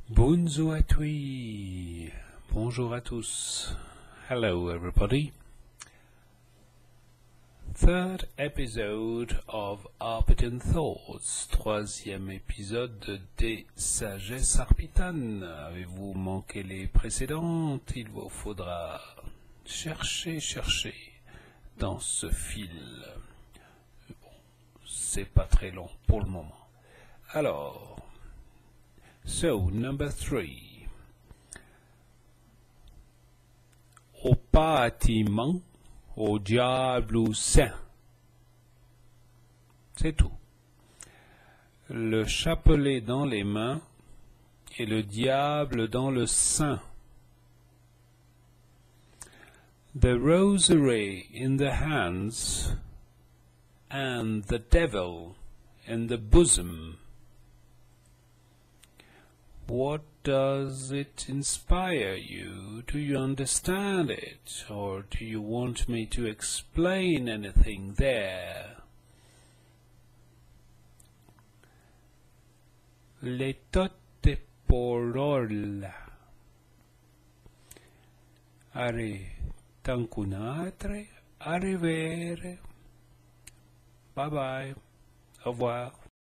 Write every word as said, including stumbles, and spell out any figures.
Bonjour à tous. Bonjour à tous. Hello, everybody. Third episode of Arpitan Thoughts, troisième épisode des Sagesses Arpitanes. Avez-vous manqué les précédentes ? Il vous faudra chercher, chercher dans ce fil. Bon, c'est pas très long pour le moment. Alors, so, number three. Au pâtiment, au diable saint. C'est tout. Le chapelet dans les mains et le diable dans le sein. The rosary in the hands and the devil in the bosom. What does it inspire you? Do you understand it, or do you want me to explain anything there? Le tote porola. Are, tankunatre, arevere. Bye bye. Au revoir.